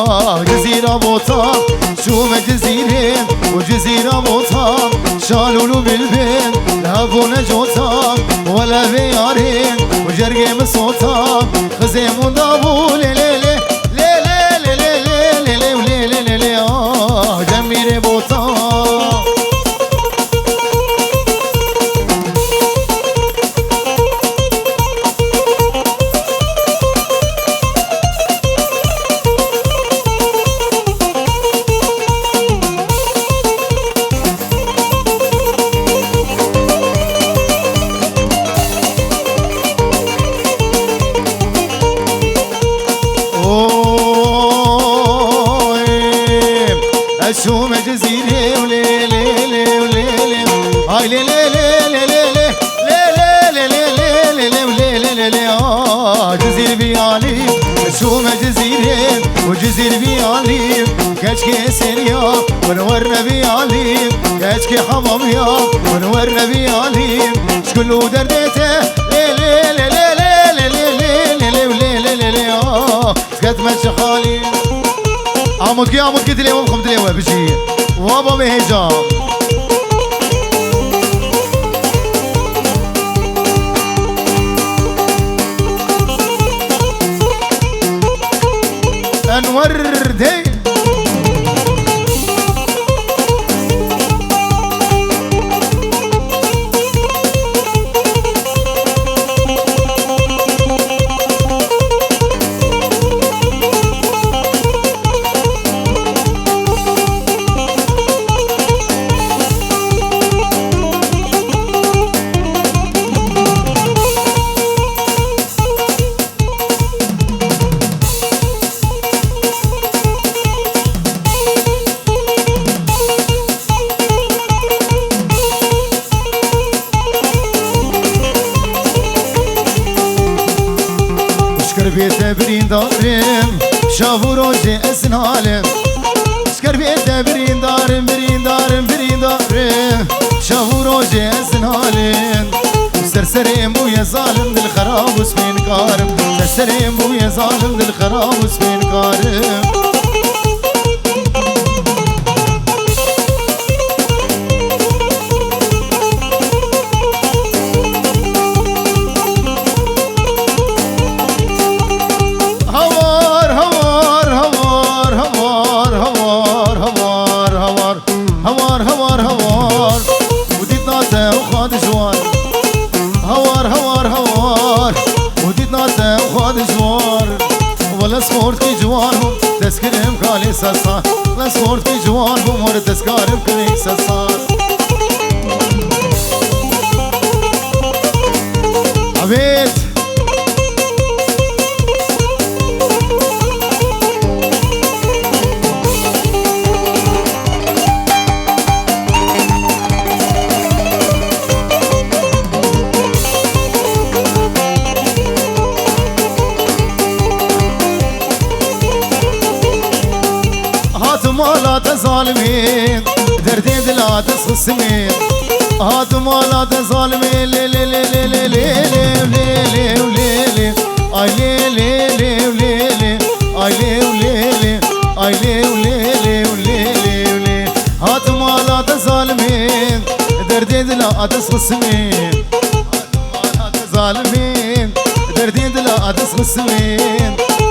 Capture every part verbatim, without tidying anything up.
Ah, Cizîra Botan, çûme Cizîrê û Cizîra Botan, şalûl û bilbil, li hev bûne cotan, wele vê yarê û cergê min sotan, xizê min da bû lê lê lê, lê lê lê lê lê lê lê lê lê lê lê, ah, Cemîrê Botan. Oy, ez çûme Cizîrê û lê, lê, lê, û lê, lê. Ay, lê, lê, lê, lê, lê, lê. Lê, lê, lê, lê, lê, lê, lê, lê, lê, lê, lê, lê, lê, ah, Cizîr bî alî. Ez çûme Cizîrê û Cizîr bî alî. Keçkê Sêriya, hûn werne bî alî. Keçkê Hemamiya, hûn werne bî alî. Ji kul û derdê te, lê, lê, lê, lê, lê, lê, lê, lê, lê, lê, lê, lê, lê, lê, ah. Ketme çi halî. Amûtkî, amûtkî dilê we bixwim, dilê we bijî. Wa bavê hêja. Enwer dey. Ji kerbê te birîndar im, şav û rojê ez nalim. Ji kerbê te birîndar im, birîndar im, birîndar im. Şav û rojê ez nalim. Ser serê min bûye zalim, dil xerab û spênkar im. Ser serê min bûye zalim, dil xerab û spênkar im. Hawar, hawar, hawar. Hawar, hawar, hawar. Û dîtna te û xwe dijwar. Hawar, hawar, hawar. Û dîtna te û xwe dijwar. Wele ez xortkî ciwan bûm, dest kirim kalê ser sar. Wele ez xortkî ciwan bûm, were dest karim kirî ser sar. Avêt. Hatim mala te zalimê, derdê dila te xismê. Hatim mala te zalimê, lê, lê, lê, lê, lê, lê, lê, lê, lê, lê, lê. Ay, lê, lê, lê, lê, lê. Ay, lê, lê, lê. Ay, lê, lê, lê, lê, lê, lê. Hatim mala te zalimê, derdê dila te xismê. Zalimê, derdê dila te xismê.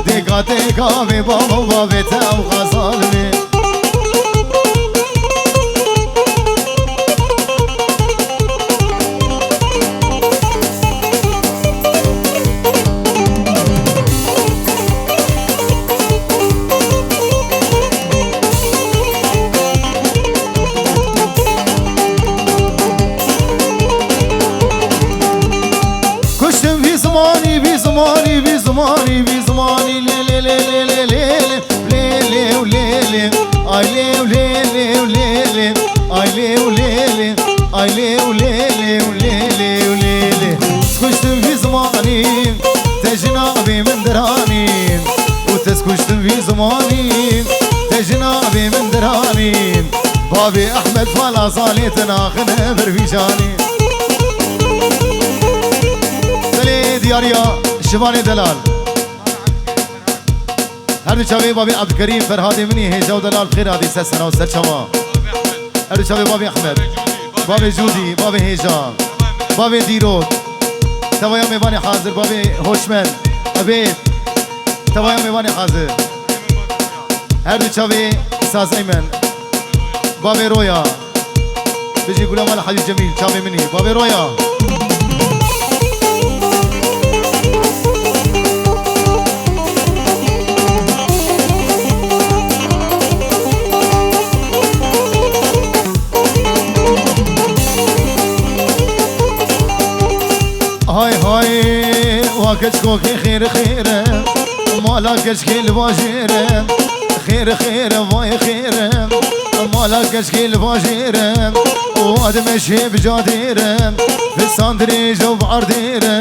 Dêka dêka vê bava bavê te ew xwe zalimê. Kuştum vî zimanî, vî zimanî, vî zimanî, vî zimanî, lê, lê, lê, lê, lê, lê, lê. Lê lê û lê lê, ay lê û lê lê û lê lê, ay lê û lê lê, ay lê û lê lê û lê lê û lê lê. Kuştim vî zimanî, te ji navê min diranî. Û te kuştim vî zimanî, te ji navê min diranî. Bavê Ehmed Fala zalê te naxine ber vî canî. Belê diyariya Şivanê Delal. Her du çavê babê Ebdkerîm, Ferhadê min î, hêja û delal, bi xêr hatî ser sera û ser çava. Her du çavê babê Ehmed, babê Cûdî, babê Hêja, babê Dîrok, tevaya mêvanê hazir, babê Hoşmend, Ebêd, tevaya mêvanê hazir. Her du çavê sazey min, babê Roya. Bijî Gulam Al Hacî Cemîl, çavê min î, bavê Roya. Hay hay, wa keçkokê xêr xêr e, mala keçkê li bajêr e. Xêr e, xêr e, vay xêr e. Mala keçkê li bajêr e. Û adime şê bi cadêr e. Fisan dirêj û bi erdêr e.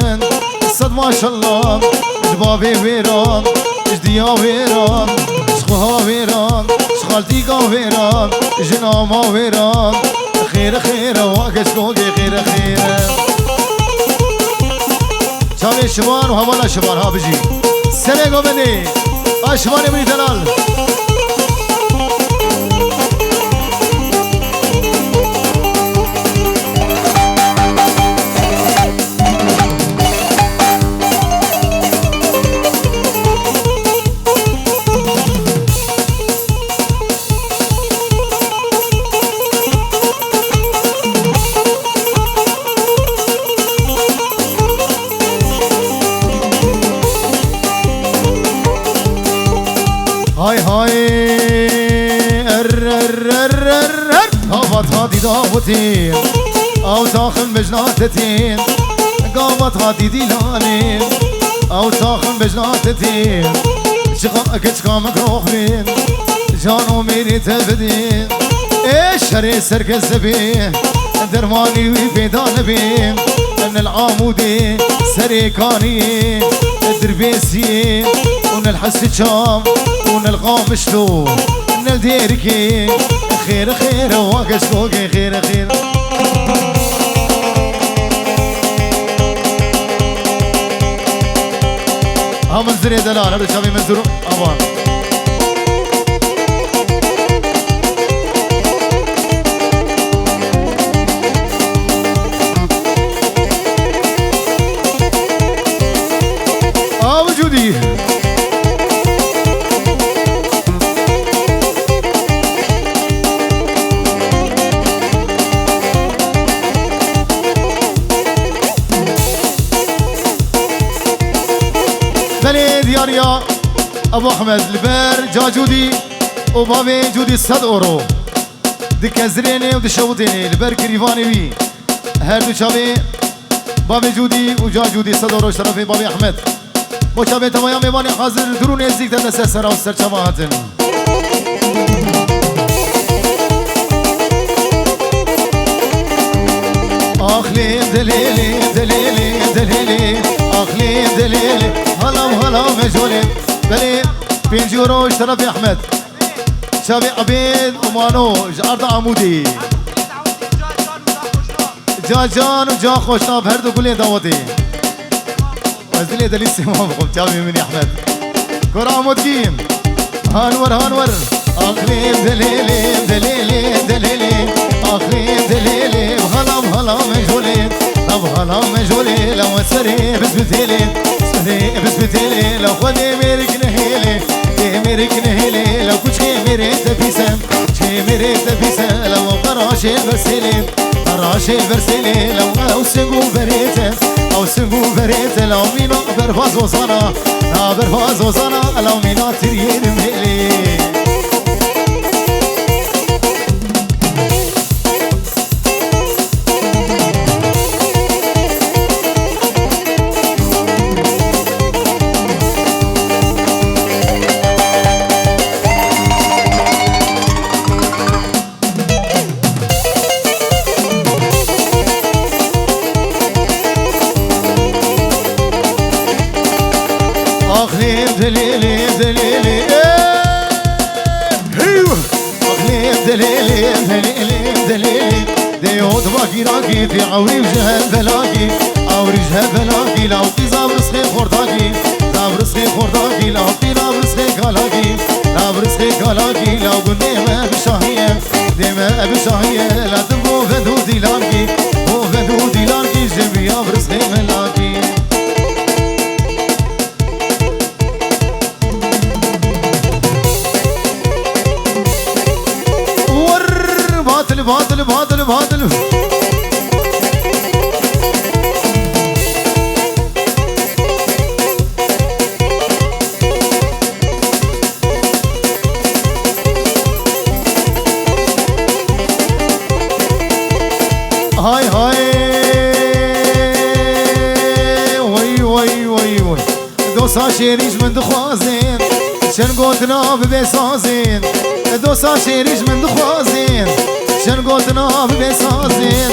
Sed maşallah. Ji bavê wêran, ji diya wêran, ji xweha wêran, ji xaltîka wêran, ji nama wêran. Xêr e, xêr e, wa keçkokê xêr e, xêr e. Çavê şivan û hevala şivan, ha bijî. Serê govendê, a şivanê min î delal. Hay hay. Er, er, er, er, er. Gavat hatî dawetî, ew taxim bejna tetî. Gavat hatî dîlanî, ew taxim bejna tetî. Çiqa keçka min rox bî, can û mêrê te bidî. Ê şerê serkez dibî, dermanî wî pêda nebî. Nil Amûdê, Serê Kaniyê, Dirbêsiyê û nil Hesî Çam û nil Qamişlo, nil Dêrikê. Xêr, xêr, wa keçkokê xêr, xêr. Ha min zirê delal, her du çavê min zir û avan. Aw Cûdî. Belê diyariya Ebu Ehmed li ber ca Cûdî û bavê Cûdî sed euro dikezirêne û dişewitêne li ber girîvanê wî. Her du çavê bavê Cûdî û ca Cûdî sed euro şerefê bavê Ehmed. Bo çavê tevaya mêvanê hazir, dûr û nêzîk de ser sera û ser çava hatin. Axlê delêlê, delêlê, delêlê. Axlê delêlê, halam, halam, e colê. Belê, pêncî euro ji terefê Ehmed. Çavê Ebêd û Mano ji arda Amûdê. Ca can û ca xweşnav, her du gulên dawetê. Ez dilê delî sêma bixwim, çavê min Ehmed. Kor Amûdkî. Han wer, han wer. Axlê delêlê, delêlê, delêlê. Axlê delêlê, halam, halam, e colê. Nav halam, e colê, la we serê bispitêlê. Serê bispitêlê, la xwe dê mêrik nehêlê. Dê mêrik nehêlê, la kuçkê mêrê te pîse. Çê mêrê te pîse, la we qeraşê versêlê. Qeraşê versêlê, la we ew sing û berê te. Ew sing û berê te, la mîna berva zozana. Na berva zozana, la mîna tiriyê rimêlê. Axlê delêlê, delêlê, ê! Heyw! Axlê delêlê, delêlê, delêlê. Dê hot vakî rakî, dê ewrî ji hevelakî, ewrî ji hevelakî, law qîza bi rizqê xortakî, za Nav rizqê xordakî, law pî nav rizqê kalakî, nav rizqê kalakî, law gundê me bi şahiye, dê me bi şahiye, la tu bo vedû dîlankî, bo vedû dîlankî, ji bi yav rizqê me lakî. Wurr, batil, batil, batil, batil. Hay hay. Way, way, way, way. Dosa şêrî ji min dixwazin, çend gotina bibe sazin. Dosa şêrî ji min dixwazin, çend gotina bibe sazin.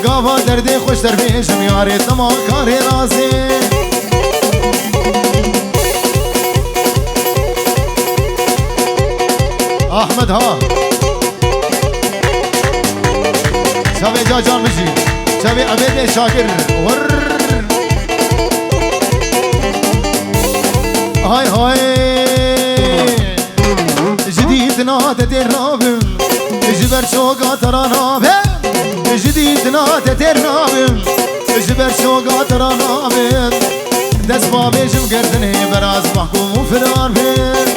Gava derdê xweş derbêjim, yarê dema karê razin. Ahmed ha. Çavê ca can min jî. Çavê Emedê Şakir. Wurr. Hay hay. Ji dîtina te têr nabim. Ji ber çoka te ra nabim. Ji dîtina te têr nabim. Ji ber çoka te ra nabim. Dest bavêjim gerdinê beraz mahkum û firar bim.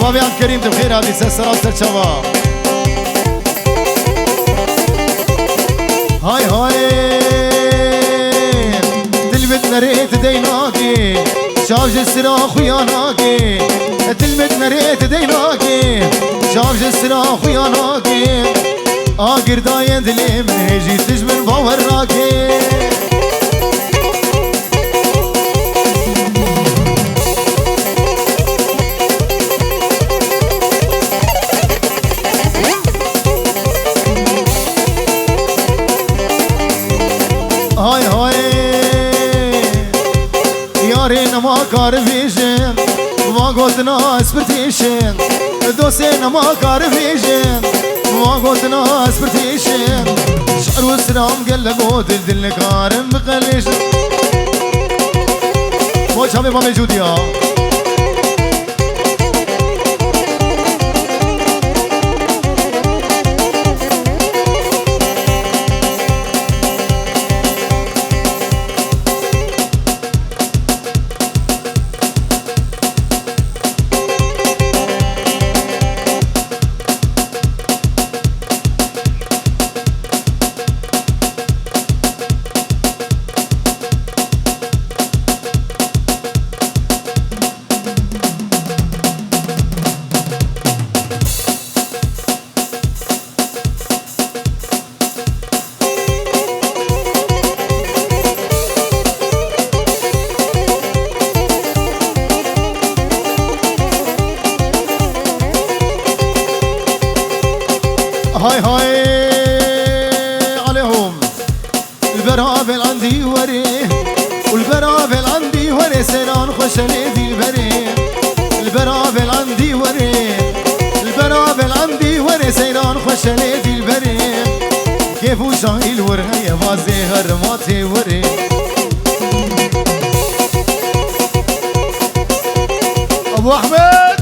Babiyan Kerîm, tu xêr hatî, ser sera ser çava. Hay hay. Dil bit nerê tu deynakî, çav ji sira xuya nakî. Dil bit nerê tu deynakî, çav ji sira xuya nakî. A girdayên dilê min hêjî tu ji min bawer nakî. Hay hay. Yarê nema karivêjin, va gotina ez pirtîşin. Dostê nema karivêjin, va gotina ez pirtîşin. Şer û silam gelek o dil dil nikarin biqelêjin. Bo çavê mamê Cûdiya. Hay hay aleyhum. Li bera belandî werê, û li bera belandî werê, seyran xweşelê dîlberê. Li bera belandî werê, li bera belandî werê, seyran xweşelê dîlberê. Kêf û şahî li wir heye, vazê her matê werê. Abu Ahmed.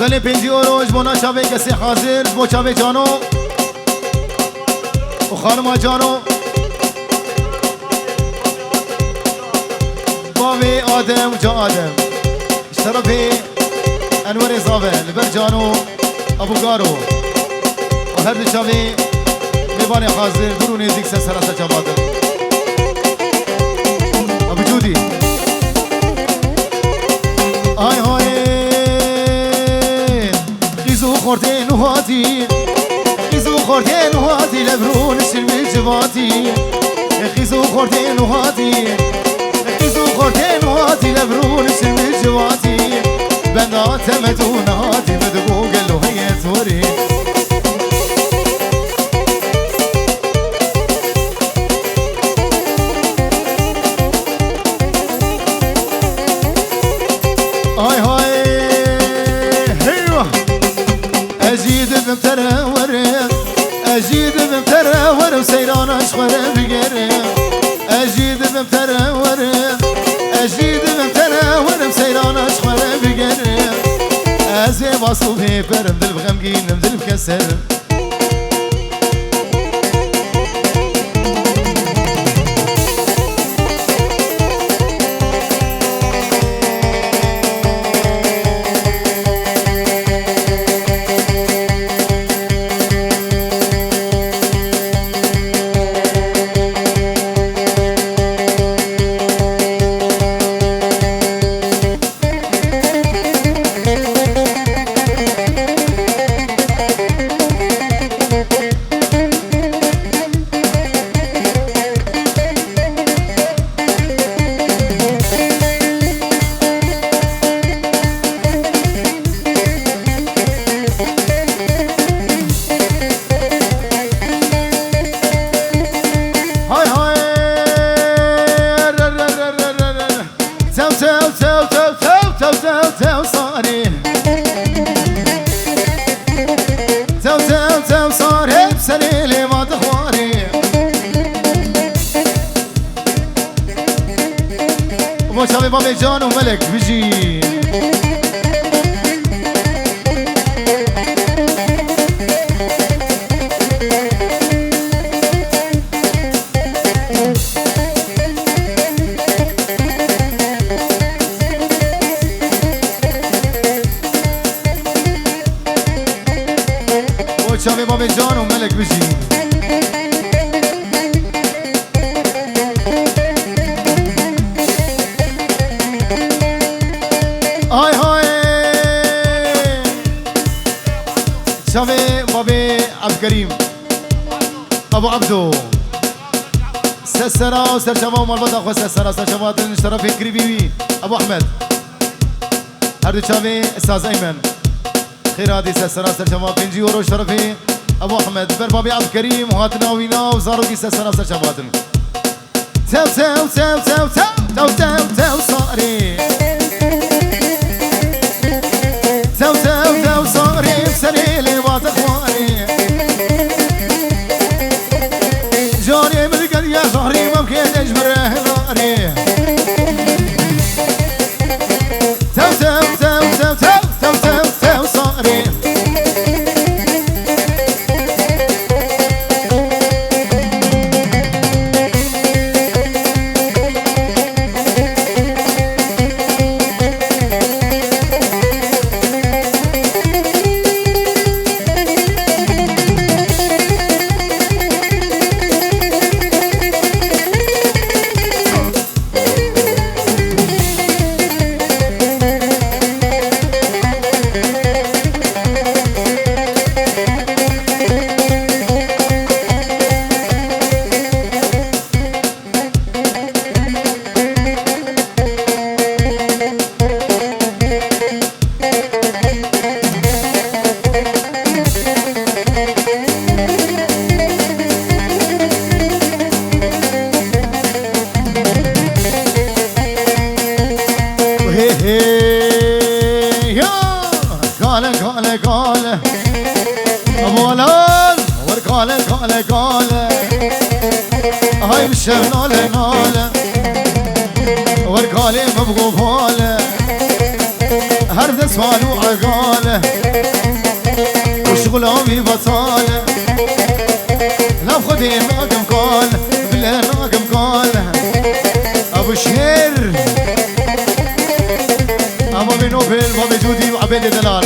Belê pêncî euro ji bona çavê kesê hazir, ji bo çavê Cano û xanima Cano. Bavê Adem û ca Adem. Ji terefê Enwerê Zave, li ber Cano. Abu Garo. Û her du çavê mêvanê hazir, dûr û nêzîk ser sera ser çava din. Abu Cûdî. Ay hay. Qîz û xortên û hatî. Qîz û xortên û hatî, levrûn şin bi civatî. Qîz û xortên û hatî. Qîz û xortên û hatî, levrûn şin bi civatî. Benda temet û nehatî, min digo gelo heye tu werî. Tere were, ez jî dibim tere were û seyrana ji xwe re bigere. Ez jî dibim tere were, ez jî dibim tere were û seyrana ji xwe re bigere. Ez ê bas û bêperim, dil bi xemgînim, dil bi keserim. Hay hay. Re, re, re, re, re, re, re. Tew, tew, tew, tew, tew, tew, tew, tew, sarê. Tew, tew, tew, sarê, serê lê va dixwarê. Bo çavê babê Can û Melek bijî. Bo çavê babê Can û Melek bijî. Ay hay. Çavê babê Ebkerîm. Ebo Ebdo. Ser sera û ser çava û malbata xwe ser sera, ser çava din ji terefê kirîbî wî. Ebo Ehmed. Her du çavê Saz Eymen. Xêr hatî ser sera ser çava pêncî euro ji terefê Ebo Ehmed. Ber babê Ebkerîm hatina wîna û zarokî ser sera ser çava din. Tew, tew, tew, tew, tew, tew, tew, tew, sarê. Tew, tew, tew, sarê, serê lê va dixwarê. Canê min gel ya zahrê, mem kê dej min re helarê. Tew, tew, tew, tew, tew, tew, tew, tew, sarê. Hey, hey, ya. Kale, kale, kale. Molan, wer kale, kale, kale. Hay şev nale, nale. Wer kale, mebgo vale. Her des valu agale. Şuxul avi vatale. Nav xwedê nakim kal, bile nakim kal. Abu şêr. Ama bê Nobel, babê Cudî û Ebedê Delal.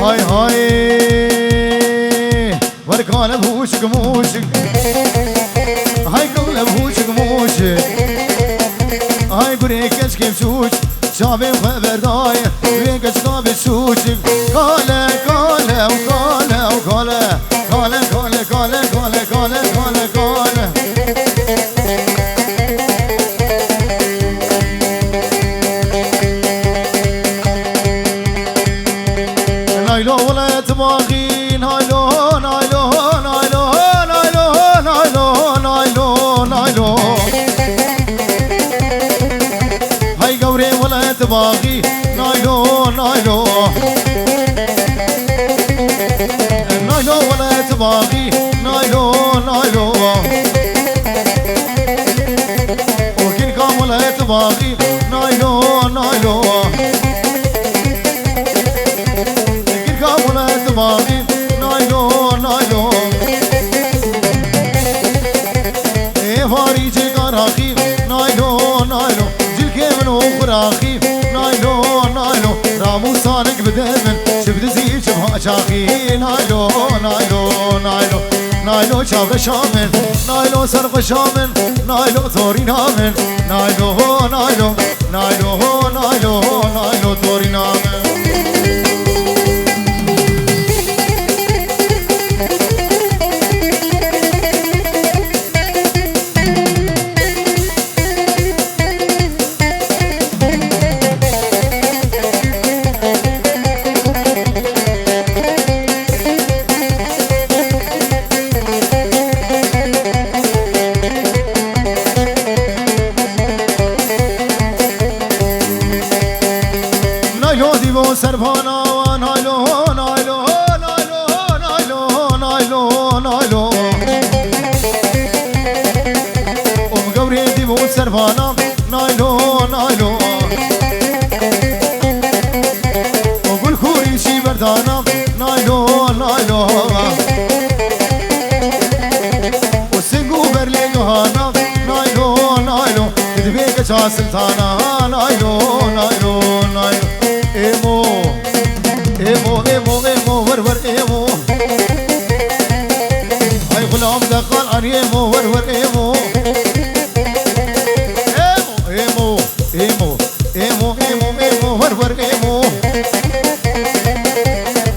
Hay hay. Wer kale bûçik mûçik. Hay kale bûçik mûçik. Hay gurê keçkê çûç. Çavê xwe berdaye. Wê keçka bi çûçik. Kale, kale, kale, kale. Kale, kale, Kale, kale, kale, kale, kale. Naylo welat baxî, naylo, naylo, naylo, naylo, naylo, naylo, naylo. Hay gewrê welat baxî, naylo, naylo. Naylo welat baxî, naylo, naylo. O gilka welat baxî, naylo, naylo. Gilka welat baxî, naylo, naylo. Ê varî cêka raxî, naylo, naylo. Cilkê min û xuraxî, naylo, naylo. Ram û sanik bide min, çi bi dizî, çi bi haçaxî, naylo, naylo, naylo. Naylo çavreşa min, naylo serxweşa min, naylo torîna min, naylo, naylo, naylo, naylo, naylo torîna min. Naylo dîvo servana, naylo, naylo, naylo, naylo, naylo, naylo. Om gewrê dîvo servana, naylo, naylo. O gul xûrî jî berdana, naylo, naylo. O sing û berlê yohana, naylo, naylo. Dibê keça siltana, naylo, naylo, naylo. Êmo, êmo, êmo, êmo, wer, wer, êmo. Ay xulam de qal anî êmo, wer, wer, êmo. Êmo, êmo, êmo, êmo, êmo, êmo, wer, wer, êmo.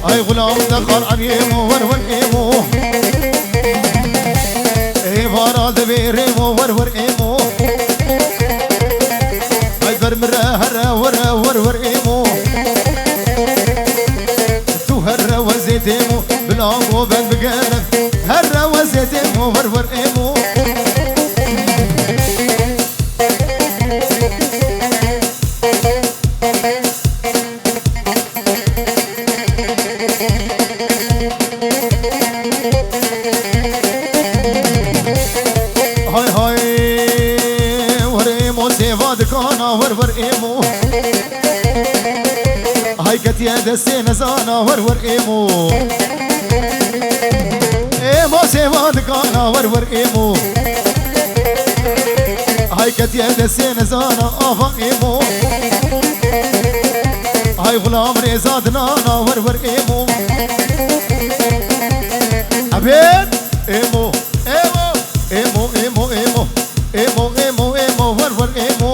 Ay xulam de qal anî êmo, wer, wer, êmo. Ê vara de vê rêmo, wer, wer, êmo. Ay ber min re here, were, wer, wer, êmo. Tu here wezê dêmo, bila govend bigere. Here wezê dêmo, wer, wer, êmo. Hay hay, wer êmo sêva dikana, wer wer êmo. Hay ketiye destê nezana, wer wer êmo. Êmo sêva dikana, wer wer êmo. Hay ketiye destê nezana, ava êmo. Hay xulam rêza dinana, wer wer êmo. Ebêd êmo, êmo, êmo, êmo, êmo. Êmo, êmo, êmo, wer wer êmo.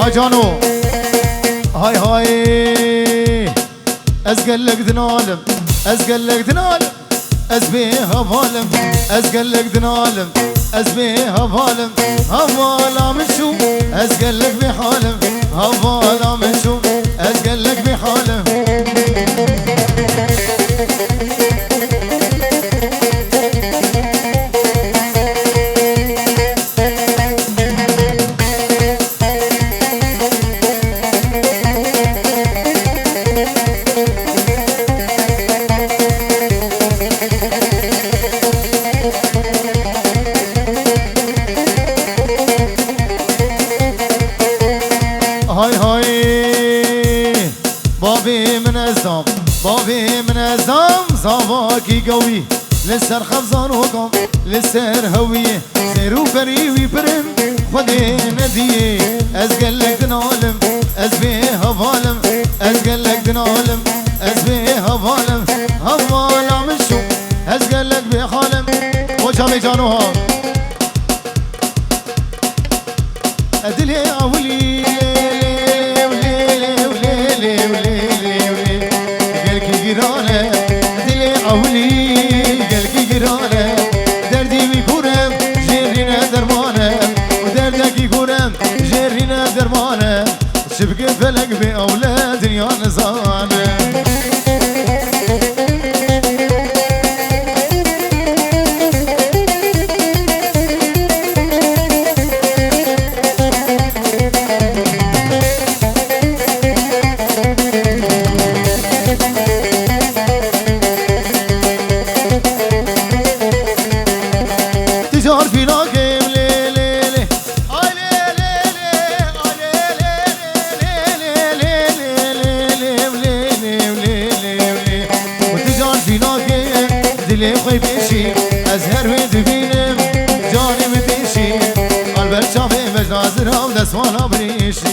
Acano. Hay hay. Ez gelek dinalim, ez gelek dinalim, ez bê hevalim, ez gelek dinalim, ez bê hevalim, hevala min çû, ez gelek bê halim, hevala min çû, ez gelek bê halim. Hay hay, bavê min ezam, bavê min ezam, zavakî gewî. Li ser xezan û kam, li ser hewiyê, zêr û perî wî pirin, Xwedê nediyê. Ez gelek dinalim, ez bê hevalim, ez gelek dinalim, ez bê hevalim. Hevala min şû, ez gelek bê halim. O çavê cano ha. Dilê ewilî, lê, lê, lê, lê, gelkî giran e. Dilê ewilî, gelkî giran e. Derdî wî kûr e, jê rîne derman e. Û derdekî kûr e, jê rîne derman e. Çi bike felek bê ewle dinya nizane. Tijar fînakêm lê lê lê. Ay lê lê lê, ay lê lê lê, lê lê lê, lê lê lê, lê lê lê, lê lê lê, lê lê lê, lê lê lê. Û tu can fînakê, dilê xwe pêşî, ez her wê dibînim, canê min têşî. Alber çavê vejna zira û destwana birîşî.